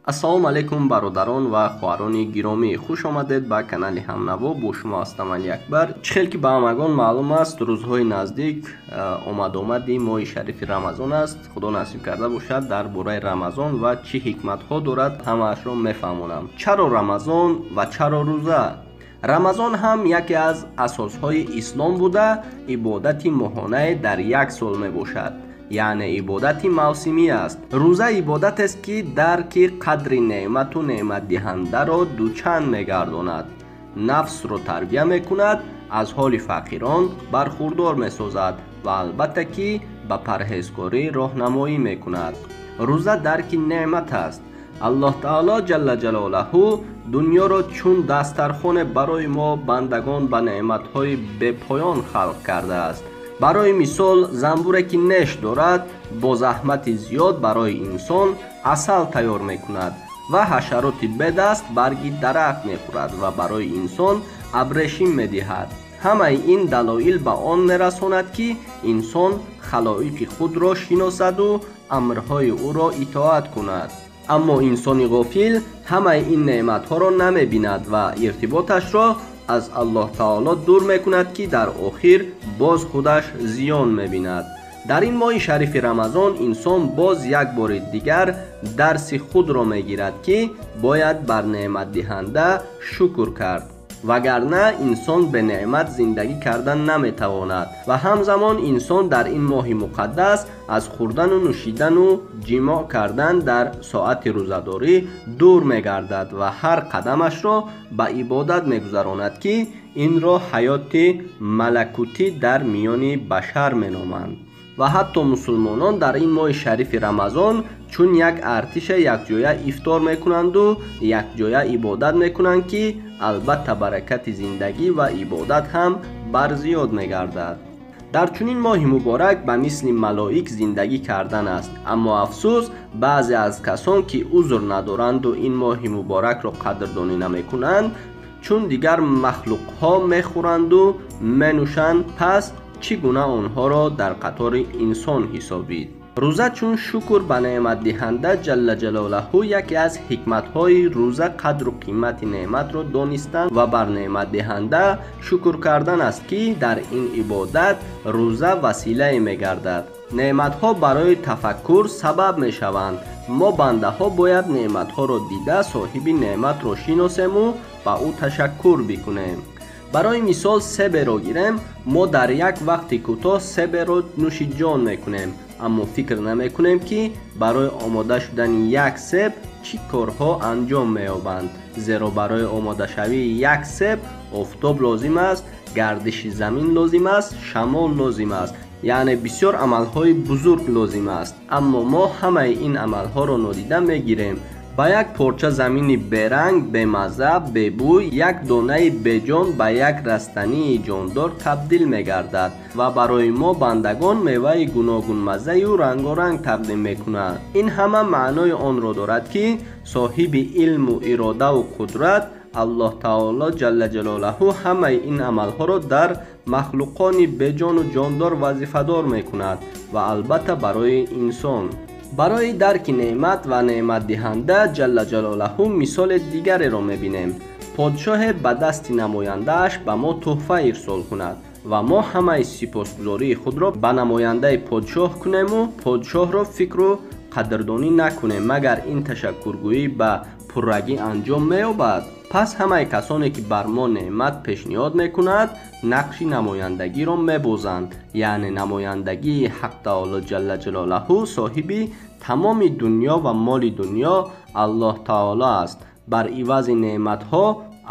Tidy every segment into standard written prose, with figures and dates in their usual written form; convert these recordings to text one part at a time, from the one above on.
Ассалому алайкум, бародарон ва хоҳарони гиромӣ, хуш омадед ба канали Ҳамнаво. Бо шумо ҳастам Алиакбар. Чӣ хел ки ба ҳамагон маълум аст, рӯзҳои наздик омадомади моҳи шарифи Рамазон аст. Худо насиб карда бошад, дар бораи Рамазон ва чӣ ҳикматҳо дорад ҳамаашро мефаҳмонам. Чаро Рамазон ва чаро рӯза? Рамазон ҳам яке аз асосҳои ислом буда, ибодати моҳонае дар як сол мебошад, яъне ибодати мавсимӣ аст. Рӯза ибодатест, ки дарки қадри неъмату неъматдиҳандаро дучанд мегардонад, нафсро тарбия мекунад, аз ҳоли фақирон бархурдор месозад ва албатта ки ба парҳезкорӣ роҳнамоӣ мекунад. Рӯза дарки неъмат аст. Аллоҳ таоло ҷалла ҷалолаҳу дунёро чун дастархоне барои мо бандагон ба неъматҳои бепоён халқ кардааст. Барои мисол, занбуре ки неш дорад, бо заҳмати зиёд барои инсон асал тайёр мекунад ва ҳашароти бедаст барги дарахт мехӯрад ва барои инсон абрешим медиҳад. Ҳамаи ин далоил ба он мерасонад, ки инсон халоиқи худро шиносаду амрҳои ӯро итоат кунад. Аммо инсони ғофил ҳамаи ин неъматҳоро намебинад ва иртиботашро аз Аллоҳ таоло дур мекунад, ки дар охир боз худаш зиён мебинад. Дар ин моҳи шарифи Рамазон инсон боз як бори дигар дарси худро мегирад, ки бояд бар неъматдиҳанда шукр кард, вагарна инсон бе неъмат зиндагӣ кардан наметавонад. Ва ҳамзамон инсон дар ин моҳи муқаддас аз хӯрдану нӯшидану ҷимоъ кардан дар соати рӯзадорӣ дур мегардад ва ҳар қадамашро ба ибодат мегузаронад, ки инро ҳаёти малакутӣ дар миёни башар меноманд. Ва ҳатто мусулмонон дар ин моҳи шарифи Рамазон чун як артиша якҷоя ифтор мекунанду якҷоя ибодат мекунанд, ки албатта баракати зиндагӣ ва ибодат ҳам барзиёд мегардад. Дар чунин моҳи муборак ба мисли малоик зиндагӣ кардан аст. Аммо афсӯс, баъзе аз касон, ки узр надоранду ин моҳи муборакро қадрдонӣ намекунанд, чун дигар махлуқҳо мехӯранду менӯшанд, пас чӣ гуна онҳоро дар қатори инсон ҳисобид? Рӯза чун шукр ба неъматдиҳанда ҷалла ҷалолаҳу. Яке аз ҳикматҳои рӯза қадру қимати неъматро донистан ва бар неъматдиҳанда шукр кардан аст, ки дар ин ибодат рӯза василае мегардад. Неъматҳо барои тафаккур сабаб мешаванд. Мо бандаҳо бояд неъматҳоро дида, соҳиби неъматро шиносему ба ӯ ташаккур бикунем. Барои мисол, себеро гирем. Мо дар як вақти кӯтоҳ себеро нӯши ҷон мекунем, аммо фикр намекунем, ки барои омода шудани як себ чӣ корҳо анҷом меёбанд. Зеро барои омодашавии як себ офтоб лозим аст, гардиши замин лозим аст, шамол лозим аст, яъне бисёр амалҳои бузург лозим аст. Аммо мо ҳамаи ин амалҳоро нодида мегирем. Ба як порча замини беранг, бемазза, бебӯй як донаи беҷон ба як растании ҷондор табдил мегардад ва барои мо бандагон меваи гуногунмаззаю рангоранг тақдим мекунад. Ин ҳама маънои онро дорад, ки соҳиби илму иродаву қудрат Аллоҳ таоло ҷалла ҷалолаҳу ҳамаи ин амалҳоро дар махлуқони беҷону ҷондор вазифадор мекунад ва албатта барои инсон. Барои дарки неъмат ва неъматдиҳанда ҷалла ҷалолаҳу мисоли дигареро мебинем. Подшоҳе ба дасти намояндааш ба мо тӯҳфа ирсол кунад ва мо ҳамаи сипосгузории худро ба намояндаи подшоҳ кунему подшоҳро фикру қадрдонӣ накунем, магар ин ташаккургӯӣ ба пуррагӣ анҷом меёбад? Пас ҳамаи касоне, ки бар мо неъмат пешниҳод мекунад, нақши намояндагиро мебозанд, яъне намояндагии Ҳақ таоло ҷалла ҷалолаҳу. Соҳиби тамоми дунё ва моли дунё Аллоҳ таоло аст. Бар ивази неъматҳо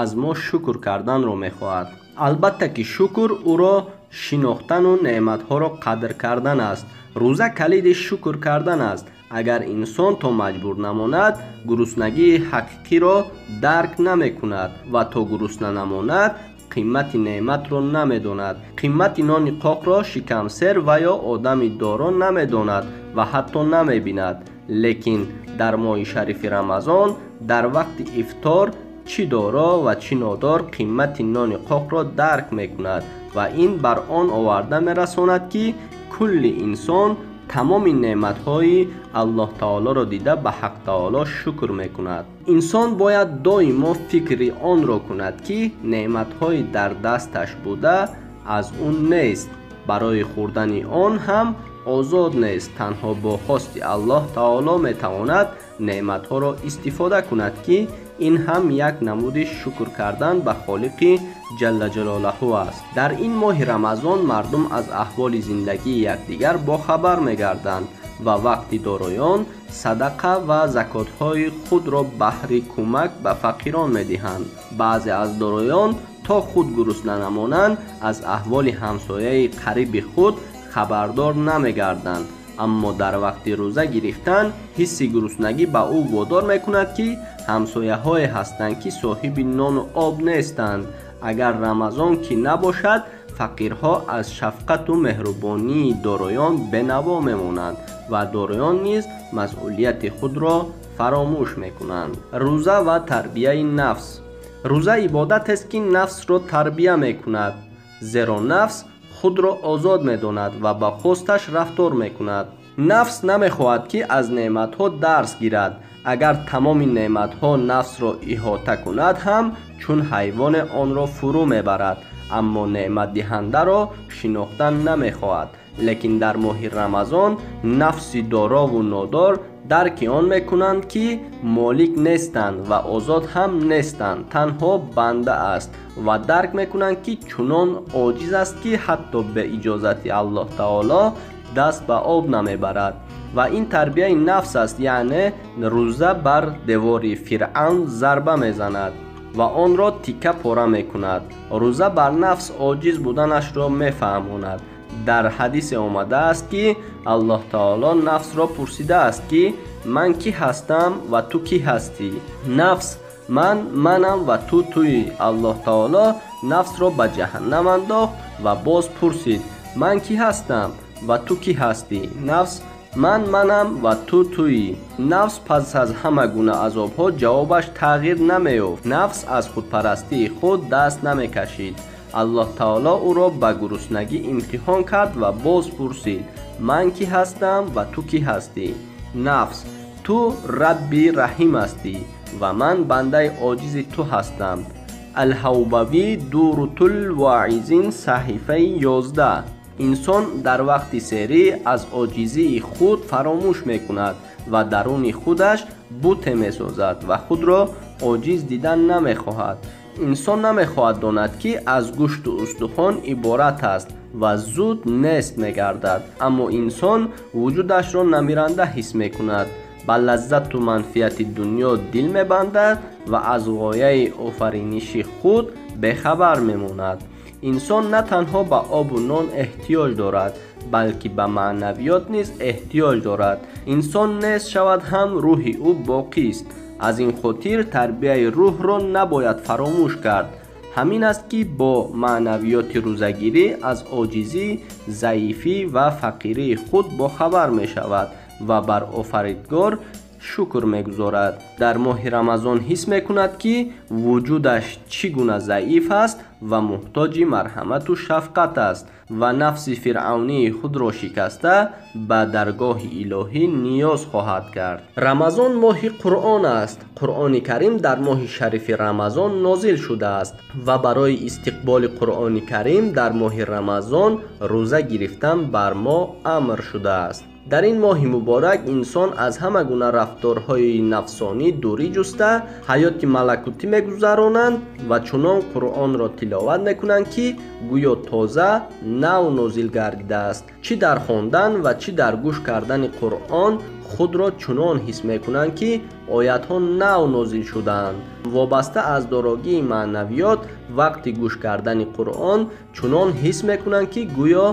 аз мо шукр карданро мехоҳад. Албатта ки шукр ӯро шинохтану неъматҳоро қадр кардан аст. Рӯза калиди шукр кардан аст. Агар инсон то маҷбур намонад, гуруснагии ҳақиқиро дарк намекунад ва то гурусна намонад, қимати неъматро намедонад. Қимати нони қоқро шикамсер ва ё одами доро намедонад ва ҳатто намебинад. Лекин дар моҳи шарифи Рамазон дар вақти ифтор чӣ доро ва чӣ нодор қимати нони қоқро дарк мекунад ва ин бар он оварда мерасонад, ки кулли инсон Тамоми неъматҳои Аллоҳ таолоро дида ба Ҳақ таоло шукр мекунад. Инсон бояд доимо фикри онро кунад, ки неъматҳои дар дасташ буда аз ӯ нест, барои хӯрдани он ҳам озод нест. Танҳо бо хости Аллоҳ таоло метавонад неъматҳоро истифода кунад, ки ин ҳам як намуди шукр кардан ба Холиқи ҷалла ҷалолаҳу аст. Дар ин моҳи Рамазон мардум аз аҳволи зиндагии якдигар бохабар мегарданд ва вақти дороён садақа ва закотҳои худро баҳри кӯмак ба фақирон медиҳанд. Баъзе аз дороён то худ гурусна намонанд, аз аҳволи ҳамсояи қариби худ хабардор намегарданд. Аммо дар вақти рӯза гирифтан ҳисси гуруснагӣ ба ӯ водор мекунад, ки ҳамсояҳое ҳастанд, ки соҳиби нону об нестанд. Агар Рамазон ки набошад, фақирҳо аз шафқату меҳрубонии дороён бенаво мемонанд ва дороён низ масъулияти худро фаромӯш мекунанд. Рӯза ва тарбияи нафс. Рӯза ибодатест, ки нафсро тарбия мекунад, зеро нафс худро озод медонад ва ба хосташ рафтор мекунад. Нафс намехоҳад, ки аз неъматҳо дарс гирад. Агар тамоми неъматҳо нафсро иҳота кунад ҳам, чун ҳайвоне онро фурӯ мебарад, аммо неъматдиҳандаро шинохтан намехоҳад. Лекин дар моҳи Рамазон нафси дорову нодор дарки он мекунанд, ки молик нестанд ва озод ҳам нестанд, танҳо банда аст, ва дарк мекунанд, ки чунон оҷиз аст, ки ҳатто бе иҷозати Аллоҳ таоло даст ба об намебарад. Ва ин тарбияи нафс аст, яъне рӯза бар девори Фиръавн зарба мезанад ва онро тикка пора мекунад. Рӯза бар нафс оҷиз буданашро мефаҳмонад. Дар ҳадисе омадааст, ки Аллоҳ таоло нафсро пурсидааст, ки ман кӣ ҳастам ва ту кӣ ҳастӣ? Нафс: ман манам ва ту туӣ. Аллоҳ таоло нафсро ба ҷаҳаннам андохт ва боз пурсид: ман кӣ ҳастам ва ту кӣ ҳастӣ? Нафс: ман манам ва ту туӣ. Нафс пас аз ҳама гуна азобҳо ҷавобаш тағйир намеёфт. Нафс аз худпарастии худ даст намекашид. Аллоҳ таоло ӯро ба гуруснагӣ имтиҳон кард ва боз пурсид: ман кӣ ҳастам ва ту кӣ ҳастӣ? Нафс: ту Рабби Раҳим ҳастӣ ва ман бандаи оҷизи ту ҳастам. Алҳавбавӣ, Дурутул Воизин, саҳифаи 11. Инсон дар вақти серӣ аз оҷизии худ фаромӯш мекунад ва даруни худаш буте месозад ва худро оҷиз дидан намехоҳад. Инсон намехоҳад донад, ки аз гӯшту устухон иборат аст ва зуд нест мегардад, аммо инсон вуҷудашро намиранда ҳис мекунад, ба лаззату манфиати дунё дил мебандад ва аз ғояи офариниши худ бехабар мемонад. Инсон на танҳо ба обу нон эҳтиёҷ дорад, балки ба маънавиёт низ эҳтиёҷ дорад. Инсон нест шавад ҳам, рӯҳи ӯ боқист. Аз ин хотир тарбияи рӯҳро набояд фаромӯш кард. Ҳамин аст, ки бо маънавиёти рӯзагирӣ аз оҷизӣ, заифӣ ва фақирии худ бохабар мешавад ва бар Офаридгор шукр мегузорад. Дар моҳи Рамазон ҳис мекунад, ки вуҷудаш чӣ гуна заиф аст ва муҳтоҷи марҳамату шафқат аст ва нафси фиръавнии худро шикаста ба даргоҳи илоҳӣ ниёз хоҳад кард. Рамазон моҳи Қуръон аст. Қуръони Карим дар моҳи шарифи Рамазон нозил шудааст ва барои истиқболи Қуръони Карим дар моҳи Рамазон рӯза гирифтан бар мо амр шудааст. Дар ин моҳи муборак инсон аз ҳама гуна рафторҳои нафсонӣ дурӣ ҷуста, ҳаёти малакутӣ мегузаронанд ва чунон Қуръонро тиловат мекунанд, ки гӯё тоза нав нозил гардидааст. Чӣ дар хондан ва чӣ дар гӯш кардани Қуръон худро чунон ҳис мекунанд, ки оятҳо нав нозил шудаанд. Вобаста аз дорогии маънавиёт, вақти гӯш кардани Қуръон чунон ҳис мекунанд, ки гӯё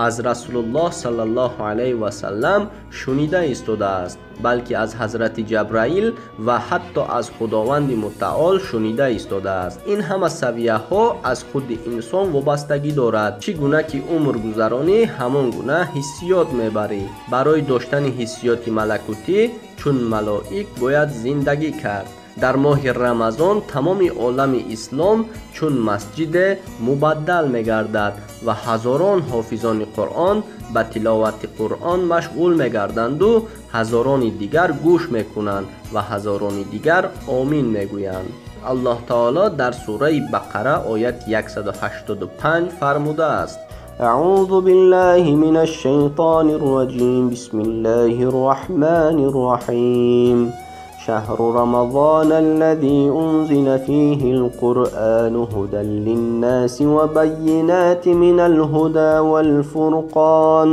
аз Расулуллоҳ саллаллоҳу алайҳи васаллам шунида истодааст, балки аз ҳазрати Ҷабраил ва ҳатто аз Худованди Мутаол шунида истодааст. Ин ҳама савияҳо аз худи инсон вобастагӣ дорад. Чӣ гуна ки умр гузаронӣ, ҳамон гуна ҳиссиёт мебарӣ. Барои доштани ҳиссиёти малакутӣ чун малоик бояд зиндагӣ кард. Дар моҳи Рамазон тамоми олами ислом чун масҷиде мубаддал мегардад ва ҳазорон ҳофизони Қуръон ба тиловати Қуръон машғул мегарданду ҳазорони дигар гӯш мекунанд ва ҳазорони дигар омин мегӯянд. Аллоҳ таоло дар сураи Бақара оят 185 фармудааст: أعوذ بالله من الشيطان الرجيم بسم الله الرحمن الرحيم شهر رمضان الذي أنزل فيه القرآن هدى للناس وبينات من الهدى والفرقان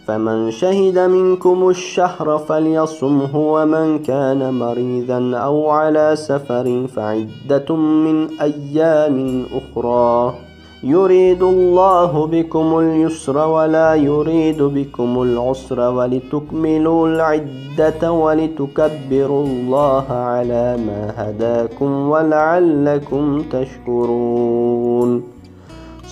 فمن شهد منكم الشهر فليصمه ومن كان مريضا أو على سفر فعدة من أيام أخرى يريد الله بكم اليسر ولا يريد بكم العسر ولتكملوا العدة ولتكبروا الله على ما هداكم ولعلكم تشكرون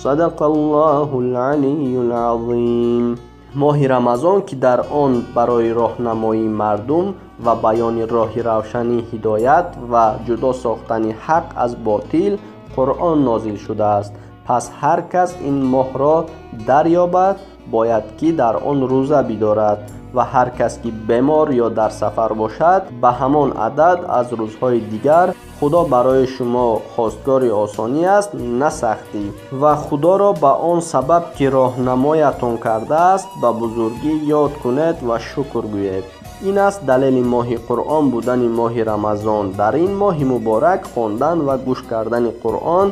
صدق الله العلي العظيم. Моҳи Рамазон ки дар он барои роҳнамоии мардум ва баёни роҳи равшани ҳидоят ва ҷудо сохтани ҳақ аз ботил Қуръон нозил шудааст. Пас ҳар кас ин моҳро дарёбад, бояд ки дар он рӯза бидорад ва ҳар кас ки бемор ё дар сафар бошад, ба ҳамон адад аз рӯзҳои дигар. Худо барои шумо хостгори осонӣ аст, на сахтӣ, ва Худоро ба он сабаб ки роҳнамоятон кардааст ба бузургӣ ёд кунед ва шукр гӯед. Ин аст далели моҳи Қуръон будани моҳи Рамазон. Дар ин моҳи муборак хондан ва гӯш кардани Қуръон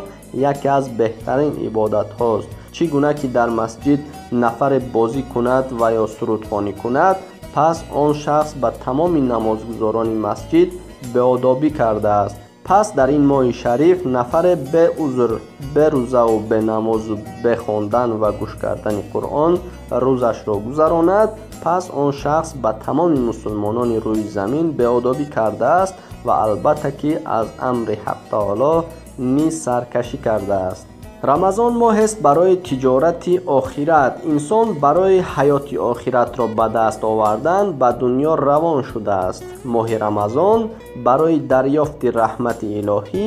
яке аз беҳтарин ибодатҳост. Чӣ гуна ки дар масҷид нафаре бозӣ кунад ва ё сурудхонӣ кунад, пас он шахс ба тамоми намозгузорони масҷид беодобӣ кардааст. Пас дар ин моҳи шариф нафаре беузр, берӯзаву бенамозу бехондан ва гӯш кардани Қуръон рӯзашро гузаронад, пас он шахс ба тамоми мусулмонони рӯи замин беодобӣ кардааст ва албатта ки аз амри Ҳақ таоло низ саркашӣ кардааст. Рамазон моҳест барои тиҷорати охират. Инсон барои ҳаёти охиратро ба даст овардан ба дунё равон шудааст. Моҳи Рамазон барои дарёфти раҳмати илоҳӣ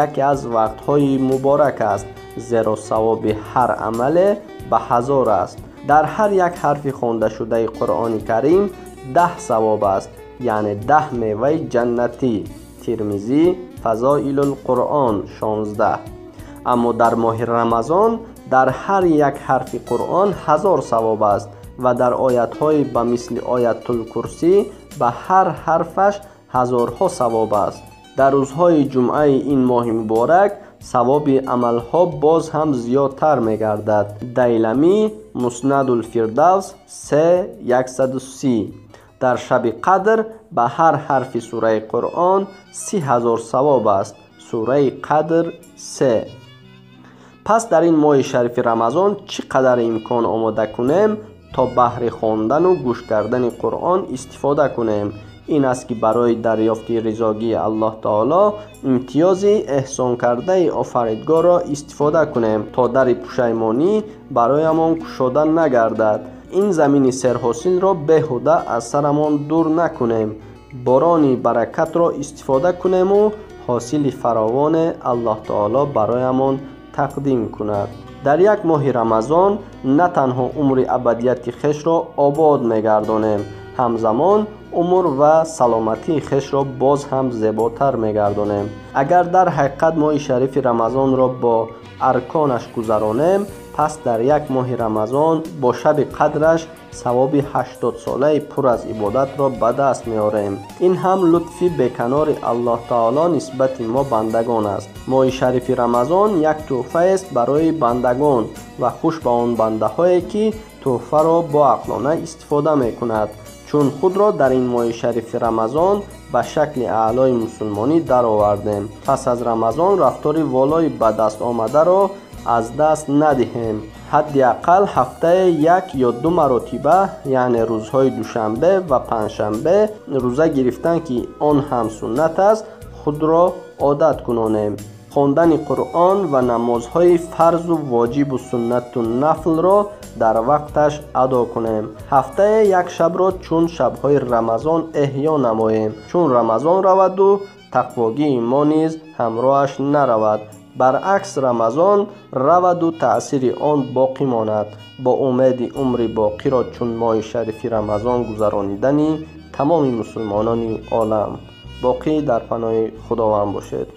яке аз вақтҳои муборак аст, зеро савоби ҳар амале ба ҳазор аст. Дар ҳар як ҳарфи хондашудаи Қуръони Карим 10 савоб аст, яъне 10 меваи ҷаннатӣ. Тирмизӣ, Фазоилул Қуръон 16. Аммо дар моҳи Рамазон дар ҳар як ҳарфи Қуръон 1000 савоб аст ва дар оятҳои ба мисли Оятулкурсӣ ба ҳар ҳарфаш ҳазорҳо савоб аст. Дар рӯзҳои ҷумъаи ин моҳи муборак савоби амалҳо боз ҳам зиёдтар мегардад. Дайламӣ, Муснадулфирдавс 3 130. Дар шаби қадр ба ҳар ҳарфи сураи Қуръон 30 000 савоб аст. Сураи Қадр 3. Пас дар ин моҳи шарифи Рамазон чӣ қадар имкон омода кунем то баҳри хондану гӯш кардани Қуръон истифода кунем. Ин аст ки барои дарёфти ризогии Аллоҳ таоло имтиёзи эҳсонкардаи офаридгорро истифода кунем, то дари пушаймонӣ бароямон кушода нагардад. Ин замини серҳосилро беҳуда аз сарамон дур накунем, борони баракатро истифода кунему ҳосили фаровоне Аллоҳ таоло бароямон тақдим кунад. Дар як моҳи Рамазон на танҳо умри абадияти хешро обод мегардонем, ҳамзамон умр ва саломатии хешро боз ҳам зеботар мегардонем. Агар дар ҳақиқат моҳи шарифи Рамазонро бо арконаш гузаронем, пас дар як моҳи Рамазон бо шаби қадраш савоби 80-солаи пур аз ибодатро ба даст меорем. Ин ҳам лутфи беканори Аллоҳ таоло нисбати мо бандагон аст. Моҳи шарифи Рамазон як тӯҳфаест барои бандагон ва хуш ба он бандаҳое ки тӯҳфаро боақлона истифода мекунад, чун худро дар ин моҳи шарифи Рамазон ба шакли аълои мусулмонӣ даровардем. Пас аз Рамазон рафтори волои ба даст омадаро аз даст надиҳем. Ҳадди ақал ҳафтае як ё ду маротиба, яъне рӯзҳои душанбе ва панҷшанбе рӯза гирифтан, ки он ҳам суннат аст, худро одат кунонем. Хондани Қуръон ва намозҳои фарзу воҷибу суннату нафлро дар вақташ адо кунем. Ҳафтае як шабро чун шабҳои Рамазон эҳё намоем, чун Рамазон раваду Тақвогии мо низ ҳамроҳаш наравад. Баръакс, Рамазон раваду таъсири он боқӣ монад. Бо умеди умри боқиро чун моҳи шарифи Рамазон гузаронидани тамоми мусулмонони олам. Боқӣ дар паноҳи Худованд бошед.